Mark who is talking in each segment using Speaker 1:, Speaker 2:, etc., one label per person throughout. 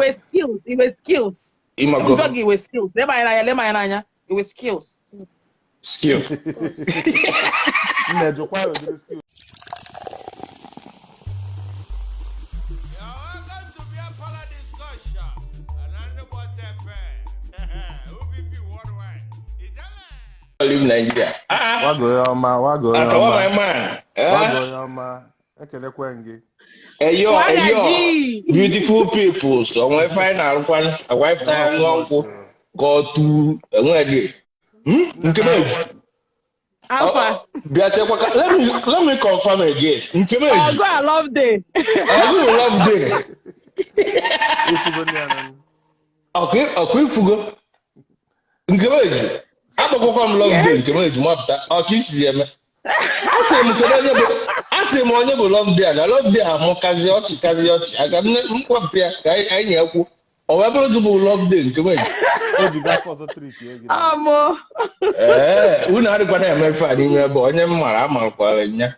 Speaker 1: Iwe skills, iwe skills.
Speaker 2: Ịmago.
Speaker 1: Njọ gị iwe skills. Leba anya n'anya, leba anya n'anya. Iwe skills.
Speaker 2: Skills.
Speaker 3: Nne jụkwa ya ụdịrị skills.
Speaker 4: You're welcome to Beer Parlor Discussion. And I'm the OVP Worldwide. Ijele!
Speaker 2: Leave Nigeria. Ah,
Speaker 3: Wago ya ọma, wago ya
Speaker 2: Atawa
Speaker 3: ọma.
Speaker 2: my man.
Speaker 3: Wago
Speaker 2: Eh?
Speaker 3: ya ọma. Ekelekwe m gị.
Speaker 2: Eyo,
Speaker 1: Waga
Speaker 2: eyo.
Speaker 1: G.
Speaker 2: Beautiful people. So onwe final kwan, agwa pụta ṅụọ nkwụ ka ọ tu enwe dị. Nke m eji.
Speaker 1: Alpha.
Speaker 2: Bịa chekwa ka let me confirm again. Nke m eji.
Speaker 1: Ọgụ a love day.
Speaker 2: Ọgụ love day.
Speaker 3: Ifugo ndị a nọ.
Speaker 2: Ọkụ ifugo. Nke m eji. Akpọkwakwa m love day nke m eji mapụta. Ọkụ isi eme. Asị m kedu onye bụ asị m onye bụ love day a na love day amụkazi ọchị kazi ọchị aga m mkpọpụta ya ka anyị na-ekwu ọ wee bụrụ gị bụ love day nke m eji.
Speaker 3: O ji gaa afọ ọzọ tritie gị.
Speaker 1: Ọmụ.
Speaker 2: Ee, unu adịkwana eme ife a n'ime ebe onye m mara amarakwara nya.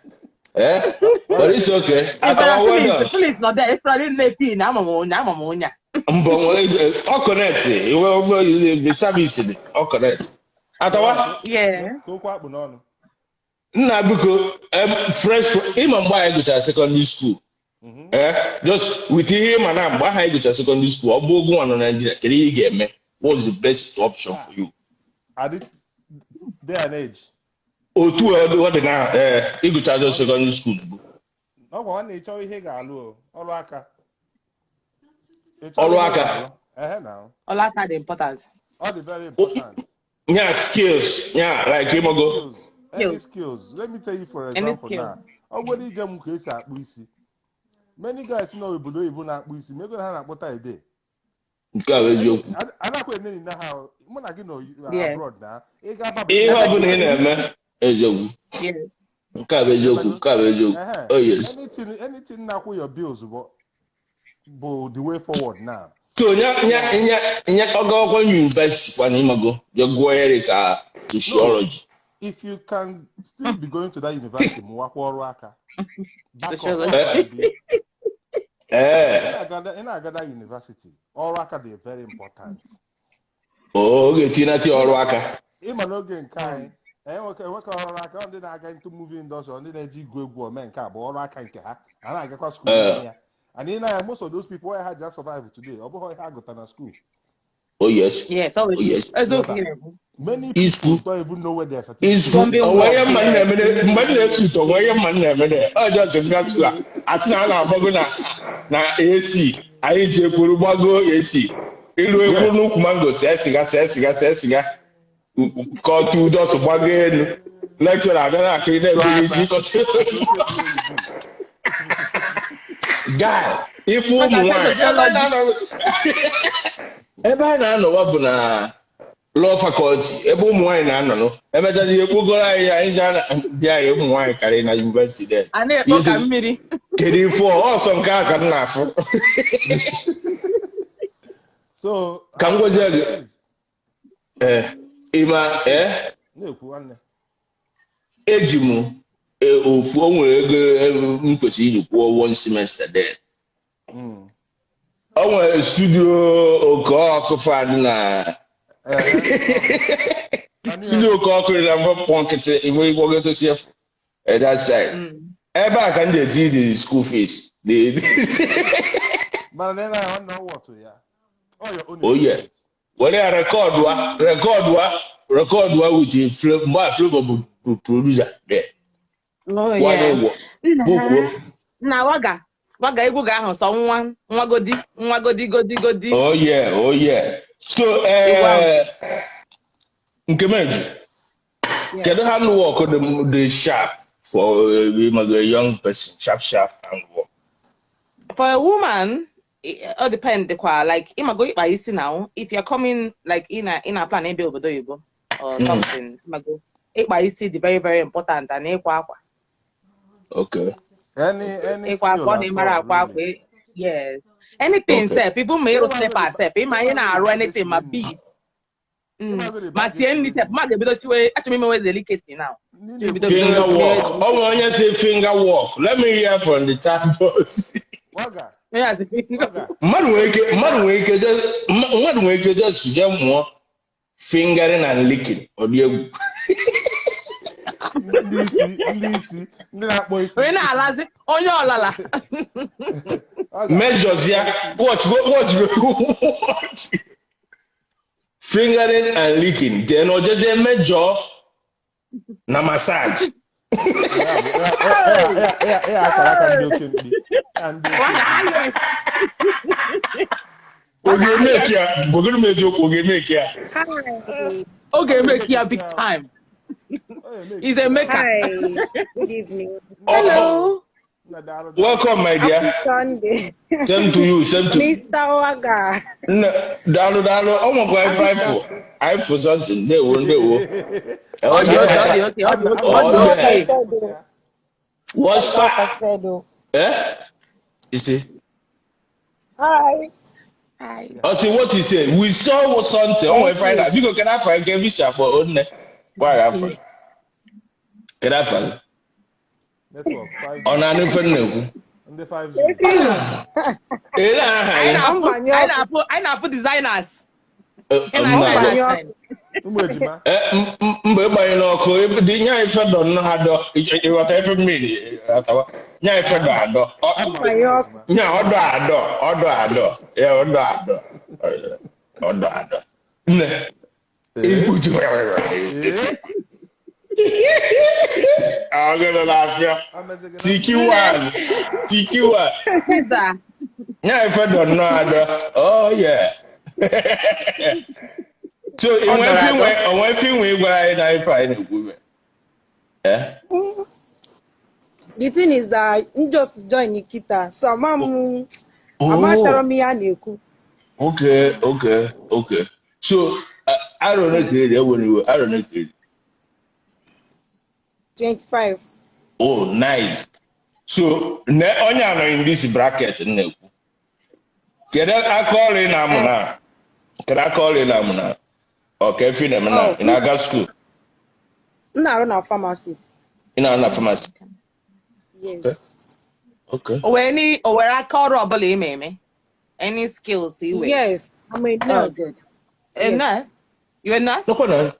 Speaker 2: Ee, but it's okay. Atawa, well done.
Speaker 1: Please, nọ there. Ifra nne pin, ama m onye, ama m onye a.
Speaker 2: Mbọ nwere ọ connect iwe service dị ọ connect. Atawa,
Speaker 1: Yeah.
Speaker 3: Ka okwu akpụ n'ọnụ.
Speaker 2: Nna biko, fresh ịma mgbe anyị gụchara secondary school. Eh, just with ihe ịma na mgbe ahụ anyị gụchara secondary school, ọ bụ ogun nwa nọ Nigeria, kedu ihe ị ga-eme? What's the best option for you?
Speaker 3: At this day and age.
Speaker 2: Otu ọ dị na ịgụcha just secondary school bụ
Speaker 3: Ọgwa nwanne, ị chọọ ihe ị ga-alụ o, ọrụ aka. Ị chọọ
Speaker 2: Ọrụ
Speaker 3: ihe ị
Speaker 2: aka.
Speaker 3: ga-alụ. Ehe na.
Speaker 1: Ọlaka dị important.
Speaker 3: Ọ dị very important.
Speaker 2: Nya skills, nya like ịmago.
Speaker 3: Skills. Any skills. Let me tell you for
Speaker 1: Any
Speaker 3: example
Speaker 1: skill.
Speaker 3: now. Ọ gwara ije m ka esi akpụ isi. Many guys nọ obodo oyibo na-akpụ isi, ma ego ha na-akpụta ede.
Speaker 2: Nke a bụ eziokwu.
Speaker 3: Anakwa eneni na ha o. Mụ na gị nọ abroad na. Ị ga-aba
Speaker 2: Ihe ọbụla ị na-eme eziokwu.
Speaker 1: Yes.
Speaker 2: Nke a bụ eziokwu, nke a bụ eziokwu.
Speaker 3: Ehe.
Speaker 2: Oh yes.
Speaker 3: Anything na-akwụ your bills bụ the way forward now.
Speaker 2: So nya nya nya nya ọ gawakwa university kwana ịmago je gụọ ya dị ka sociology.
Speaker 3: If you can still be going to that university, mụwakwa ọrụ aka. Back up,
Speaker 1: Sociology.
Speaker 3: ọ ga-adị.
Speaker 2: Ee.
Speaker 3: Ị na-aga that university, ọrụ aka dị very important.
Speaker 2: Ọ ga-etinata ya ọrụ aka.
Speaker 3: Ịma n'oge nke anyị enwekọ ọrụ aka, ọ ndị na-aga into movie industry, ọ ndị na-eji igwu egwu ome nke a bụ ọrụ aka nke ha a na-agakwa school ya. And ị na-anya most of those people why ha just survive today, ọ bụghị ihe ha gụta na school.
Speaker 2: Oh yes.
Speaker 1: Yes, always.
Speaker 2: Oh yes.
Speaker 1: Eziokwu gị na-ekwu.
Speaker 3: Many
Speaker 2: Isku.
Speaker 3: people don't even know where their certificate
Speaker 2: Isku.
Speaker 1: Zombie
Speaker 2: Onwe ihe
Speaker 1: work.
Speaker 2: mma m na-emere mgbe m na-eso ụtọ, onwe ihe mma m na-emere ọ jọs nga school a asị na a na-agbago na AC, anyị ji ekwuru gbago AC ilu ekwu n'ukwu mango, see siga, see siga, see siga, ka otu dọsụ gbago elu, lecturer abịa na-akịrị na-ekwuru isi kọtụ guy ife ụmụ nwanyị ebe a na-anọwa bụ na law faculty ebe ụmụ nwaanyị na-anọnụ emechazi ihe kpogoro anyị anyị ji bịa anyị ụmụ nwaanyị karịrị na university then.
Speaker 1: A na-ekpo ka mmiri.
Speaker 2: Kedu ife ọsọ nke a ka m na-afụ?
Speaker 3: So
Speaker 2: Ka m gwazie gị. Ee, ịma ee.
Speaker 3: Na-ekwu nwanne.
Speaker 2: Eji m ofu o nwere ego m kwesịrị iji kwụọ one semester there. O nwere studio oke ọkụ fan na studio oke ọkụ dị na mbọ pụọ nkịtị iwe igwogotosi efu that side. Ebe a ka m ji the school fees.
Speaker 3: Mana na ị na-ahụ na ọ wọtụ ya. Ọ your own
Speaker 2: Oh, yeah.
Speaker 3: investment.
Speaker 2: Were ya rekọdụa with mgbe a Flavour bụ producer there.
Speaker 1: Oh,
Speaker 2: Kwụọ
Speaker 1: yeah.
Speaker 2: ụgwọ.
Speaker 1: Nna
Speaker 2: Bukwuo.
Speaker 1: nna waga waga egwu ga ahụ sọ nwa nwagodi nwagodi godi godi.
Speaker 2: Oh yeah, oh yeah. So
Speaker 1: Egwu ahụ.
Speaker 2: Nke meji, kedu handwork dị sharp for a young person, sharp sharp handwork?
Speaker 1: For a woman, it all depend kwa like ịmago ịkpa isi now. If you're coming like in a plan ebe obodo oyibo or something, ịmago ịkpa isi dị very very important and ịkwa akwa.
Speaker 3: Any
Speaker 1: Ịkwa
Speaker 3: skill
Speaker 1: akwa ọ
Speaker 3: at
Speaker 1: na-ịmara
Speaker 3: all,
Speaker 1: akwa akwa
Speaker 3: really.
Speaker 1: Yes. Anything sef, even ma ịrụ slippers sef, ịma ị na-arụ anything ma bead. Ma sie nri sef, ma ga-ebido siwe, achọrọ m imewe delicacy now. Bido
Speaker 2: Finger work. Ọ nwere onye si finger work. Let me hear from the chat box.
Speaker 3: Waga.
Speaker 1: Onye asị finger
Speaker 3: Waga.
Speaker 2: Mmadụ nwere ike just jee mụọ fingering and licking. Ọ dị egwu.
Speaker 3: Ndị isi, ndị na-akpọ isi.
Speaker 1: Onye na-alazi, onye ọlala.
Speaker 2: Measures ya. Watch, watch, watch. Fingering and licking. Then ọ jezie mejọ na massage.
Speaker 3: Ya akara aka ndị oke mkpi. Ya ndị oke mkpi.
Speaker 2: Ọ ga-emeki ya. Gwagoro m eziokwu, ọ ga-emeki ya.
Speaker 5: Hi.
Speaker 1: Ọ ga-emeki ya big time. He's a maker.
Speaker 5: Hi. Good evening.
Speaker 1: Hello.
Speaker 2: Welcome, my dear.
Speaker 5: Happy Sunday.
Speaker 2: Same to you, same to
Speaker 5: Mr. Waga.
Speaker 2: Daalụ, daalụ. Ọ nwekwa ife anyị fụ something. Ndewo, ndewo.
Speaker 1: Ọ dị okay, ọ dị okay, ọ dị okay, ọ dị okay.
Speaker 2: What's
Speaker 5: Like I
Speaker 2: that?
Speaker 5: said, oh.
Speaker 2: Eh? You see?
Speaker 5: Hi.
Speaker 1: Hi.
Speaker 2: I see what you say. We saw something. Oh, we find out. Because can I find Kevin for only? Why I find? Can I find?
Speaker 3: Network 5G.
Speaker 2: Ọ na-anụ ife m na-ekwu.
Speaker 3: Ndị 5G.
Speaker 2: Ele aha
Speaker 1: Anyị
Speaker 2: ya.
Speaker 1: na-afụ
Speaker 5: Mbanye
Speaker 1: anyị
Speaker 5: ọkụ.
Speaker 1: na-afụ anyị na-afụ designers. Ị
Speaker 2: Mba.
Speaker 1: na-afụ
Speaker 5: Mbanye
Speaker 1: that
Speaker 5: ọkụ.
Speaker 3: Ụmụ ejima.
Speaker 2: Mba ịgbanye n'ọkụ dị nya ife dọ nnọọ adọ ịghọta ife mmiri atawa nya ife dọ adọ
Speaker 5: Mbanye ọkụ.
Speaker 2: nya ọdọ adọ ọdọ adọ ya ọdọ adọ ọdọ adọ nne ikpuchi ọgụrụ na-afịa tiki wan tiki wan
Speaker 1: Pizza.
Speaker 2: nya ife dọ nnọọ adọ oh yeah. So onwe ife inwe ịgwara anyị na ife anyị na-ekwu ime. Eh?
Speaker 5: The thing is that m just join Nikita, so ama m amatara m ihe a na-ekwu.
Speaker 2: Okay, okay, okay. So arọ na ka eri ewere iwe arọ na ka eri.
Speaker 5: 25.
Speaker 2: Oh, nice. So ne onye anọ in this bracket m na-ekwu. Kedu aka ọrụ ị na-amụ na? Kedu aka ọrụ ị na-amụ na? Ọ ka efi na-eme na? Ị na-aga school?
Speaker 5: M na-arụ na pharmacy.
Speaker 2: Ị na-arụ na pharmacy?
Speaker 5: Yes.
Speaker 2: Okay.
Speaker 1: O nwere any o nwere aka ọrụ ọbụla ị ma-eme? Any skills ị nwere?
Speaker 5: Yes, I'm a
Speaker 1: Oh,
Speaker 5: nurse.
Speaker 1: good. A
Speaker 5: Yes.
Speaker 1: nurse? You a nurse?
Speaker 2: Nọkwa na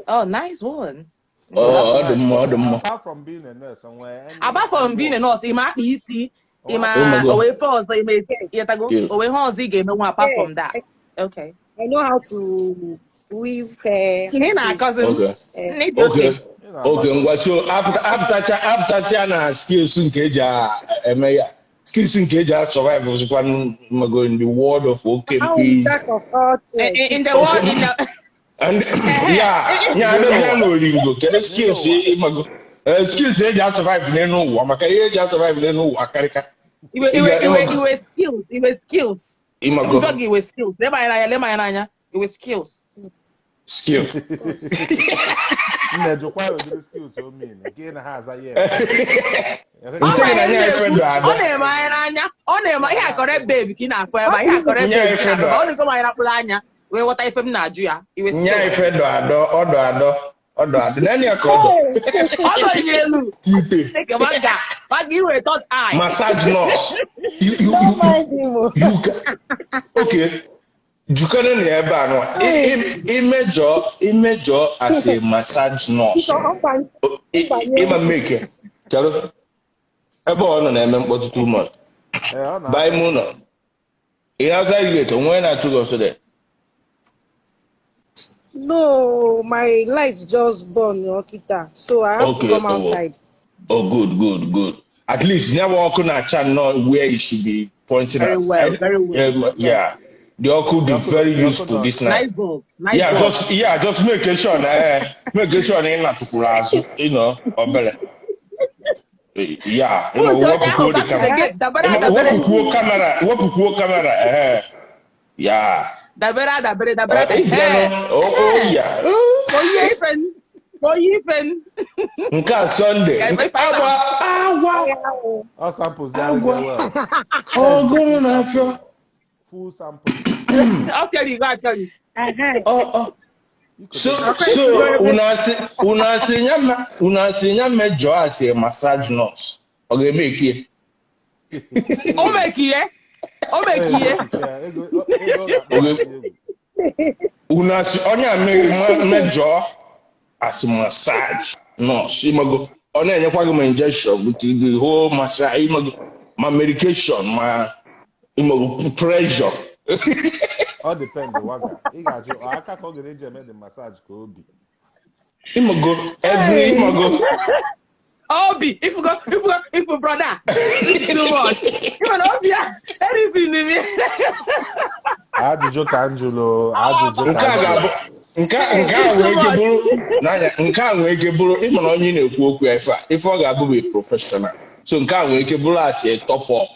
Speaker 1: Oh, nice one.
Speaker 2: ọ dị mma, ọ dị mma.
Speaker 3: Apart from being a nurse, onwe any
Speaker 1: Apart from being a nurse, ị ma akpa isi, ị ma
Speaker 2: Oh my God.
Speaker 1: o wee ife ọzọ ị ma ịghọtago?
Speaker 2: Yes.
Speaker 1: O wee ihe ọzọ ị ga-emenwu apart
Speaker 5: Yes.
Speaker 1: from that. Okay.
Speaker 5: I know how to weave hair.
Speaker 1: Ihe na-akọzi m.
Speaker 2: Okay.
Speaker 1: Nne dị
Speaker 2: Okay.
Speaker 1: okay.
Speaker 2: Okay, ngwa so apụtasịa na skills nke eji eme ya. Skills nke eji a survive ozikwa mago in the world of oke
Speaker 5: I'm
Speaker 2: peace.
Speaker 5: jack of all trades.
Speaker 1: In the world, in the
Speaker 2: And yeah, nya abịazịa n'oringo kedu skills ịmago skills eji a survive n'elu ụwa maka ihe eji a survive n'elu ụwa karịka.
Speaker 1: iwe iwe iwe iwe skills, iwe skills.
Speaker 2: Ịmago
Speaker 1: Njọ gị iwe skills. Lema anyị n'anya, lema anyị n'anya. Iwe skills.
Speaker 2: skills.
Speaker 3: Nne jụkwa ya ụdịrị skills o mean nke na ha aza yes.
Speaker 2: Nsị gị na nya ife dọ adọ.
Speaker 1: Ọ na-eme anyị n'anya. Ọ na-eme ihe akọrọ babe ka ị na-akpọ ebe a. Ihe akọrọ
Speaker 2: Nya
Speaker 1: babe ka ị
Speaker 2: ife
Speaker 1: na-akpọ
Speaker 2: dọ.
Speaker 1: ebe a. Ọ na-ego m anyị rapụrụ anya wee ghọta ife m na-ajụ ya. Iwe
Speaker 2: Nya
Speaker 1: skills.
Speaker 2: ife dọ adọ, ọ dọ adọ, ọ dọ adọ. Naanị ya ka ọ dọ.
Speaker 1: Ọ nọ elu.
Speaker 2: Ite.
Speaker 1: Chineke, maga maga iwe third eye.
Speaker 2: Massage nurse. You you
Speaker 5: Don't
Speaker 2: you
Speaker 5: mind him. Oh.
Speaker 2: you can okay. Jukere na ebe a nwa. Imejọ imejọ as a massage nurse.
Speaker 5: So, mbanye
Speaker 2: Ịma mmeke. Chere. Ebe ọ nọ na-eme mkpọtụ too much.
Speaker 3: Ee, ọ na
Speaker 2: By mụ nọ. Ị outside gate, onwe na-achụ gị ọsọ there.
Speaker 5: No, my light just burn, Okita. So I have to
Speaker 2: Okay,
Speaker 5: come
Speaker 2: oh.
Speaker 5: outside.
Speaker 2: Oh, good, good, good. At least never ọkụ na-acha nnọọ where it should be pointing
Speaker 1: Very
Speaker 2: at.
Speaker 1: well, very well.
Speaker 2: Yeah. The ọkụ be very useful this night.
Speaker 1: Nice bulb. Nice
Speaker 2: Yeah,
Speaker 1: bulb.
Speaker 2: just yeah, just make sure na make sure na ị natụkwuru azụ, you know, obere. Yeah, you know,
Speaker 1: Ụzọ onye ahụ
Speaker 2: wepụkwuo the
Speaker 1: back to the
Speaker 2: camera.
Speaker 1: gate. Dabere adabere.
Speaker 2: Wepụkwuo camera, wepụkwuo camera, eh. Yeah.
Speaker 1: Dabere adabere dabere.
Speaker 2: Ị bịanụ, oh yeah.
Speaker 1: Onye ife onye ife.
Speaker 2: Nke a Sunday.
Speaker 1: Ka
Speaker 2: Nke
Speaker 1: ife anyị
Speaker 2: agwa agwa
Speaker 3: All samples there well.
Speaker 2: ọgụrụ na-afịọ.
Speaker 3: Full sample.
Speaker 1: Apịara igwe apịara.
Speaker 2: Oh. So una asị nya mejọ asị massage nurse. Ọ ga-eme ike.
Speaker 1: O mekie. O mekie.
Speaker 2: Una asị onye a mejọ asị massage nurse. Ịmago ọ na-enyekwa gị ma injection with the whole massage, ịmago ma medication ma ịmago pressure.
Speaker 3: Ọ depend waga. Ị ga-ajụ aka ka ọ ga-eji eme the massage ka obi.
Speaker 2: Ịmago every ịmago.
Speaker 1: Obi, if you go, brother, it's too much. Even Obi, anything in me.
Speaker 3: Ajụjụ ka njụlụ, ajụjụ ka njụlụ.
Speaker 2: Nke a nwere ike bụrụ n'anya, nke a nwere ike bụrụ ịma na onye na-ekwu okwu ya ife a, ife ọ ga-abụ bụ professional. So nke a nwere ike bụrụ as a top up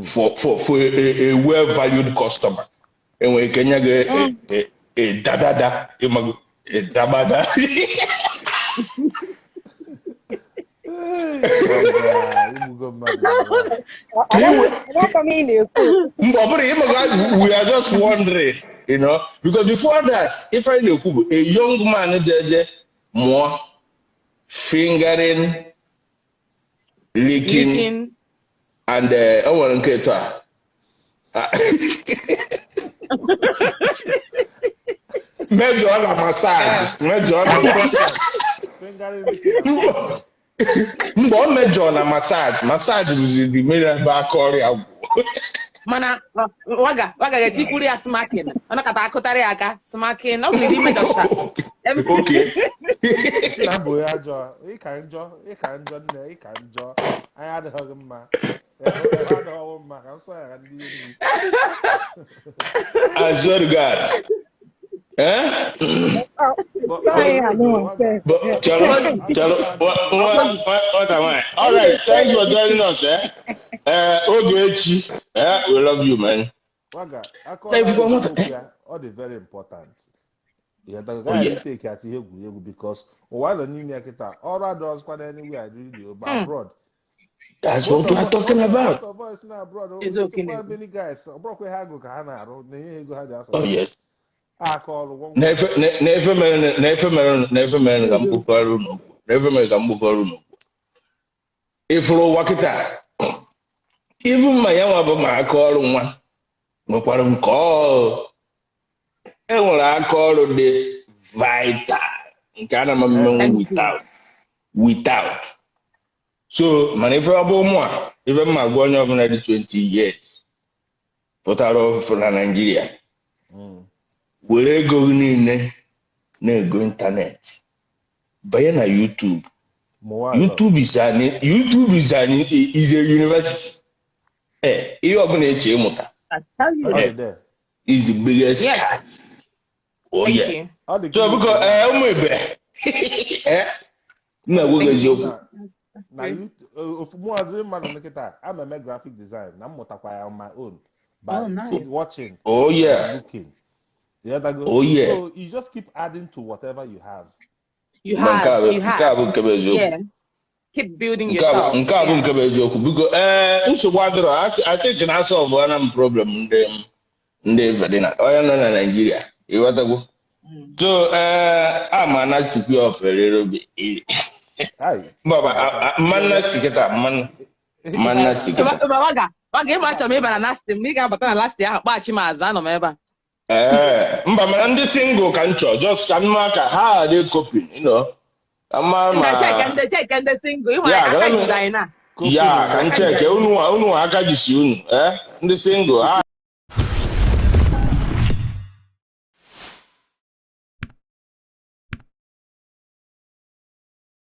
Speaker 2: for a well valued customer. Enwere ike nye gị a dadada, ịmago a dabada. We are just wondering, you know, because before that, if I know a young man jeje more fingering, licking, and I want to get major massage, major massage. Mgbe ọ mejọ na massage bụzi the mere ebe aka ọrịa gwụ.
Speaker 1: Mana waga ga-etikwuru ya smacking. Ọ nakọta akụtarị ya aka smacking. Ọ bụ imejọcha.
Speaker 2: Okay.
Speaker 3: Na bụ ya ajọ, ịka njọ nne, ịka njọ. Anyị adịghị mma. Adịghị mma ka nsọ ya ndị enyi.
Speaker 2: I swear to God. Eh? But Chalo, what am I? All right, thanks for joining us, eh? Ogechi, we love you, man.
Speaker 3: Waga, all the very important. Yeah, the guy take at because while on New all adults quite anywhere really abroad.
Speaker 2: That's what we're talking about.
Speaker 1: It's okay.
Speaker 3: Many guys,
Speaker 2: oh yes. Never if wakita even my young bụ ma aka ọrụ nwa nwekwara nke ọ enwere aka ọrụ dị vital nke ana m mmenwu without so mana ife ọ bụ ụmụ a ife mma gwa onye ọbụla dị 20 years pụtara ofu na Nigeria were ego gị niile na-ego ịntanetị banye na YouTube. YouTube is a university. Ihe ọbụla eche ịmụta is the biggest. Oh yeah. So biko ụmụ ibe nna gwa gị eziokwu
Speaker 3: na ofu mmadụ nkịta ama eme graphic design na mmụtakwa ya on my own by watching.
Speaker 2: Oh yeah.
Speaker 3: Looking. Yeah, that goes.
Speaker 2: Oh yeah.
Speaker 3: So you just keep adding to whatever you have.
Speaker 1: You have. Yeah. Keep building yourself.
Speaker 2: Because I think I solve one problem in the na Nigeria. You want to go? So I'm an up a little bit.
Speaker 3: Hi.
Speaker 2: Baba, man man. Mba mana ndị single ka nchọ just ka mma ka ha dị coping, you know. Ama ma
Speaker 1: check ndị single, ịma aka designer.
Speaker 2: Ya ka ncheke unu aka jisi unu, ndị single.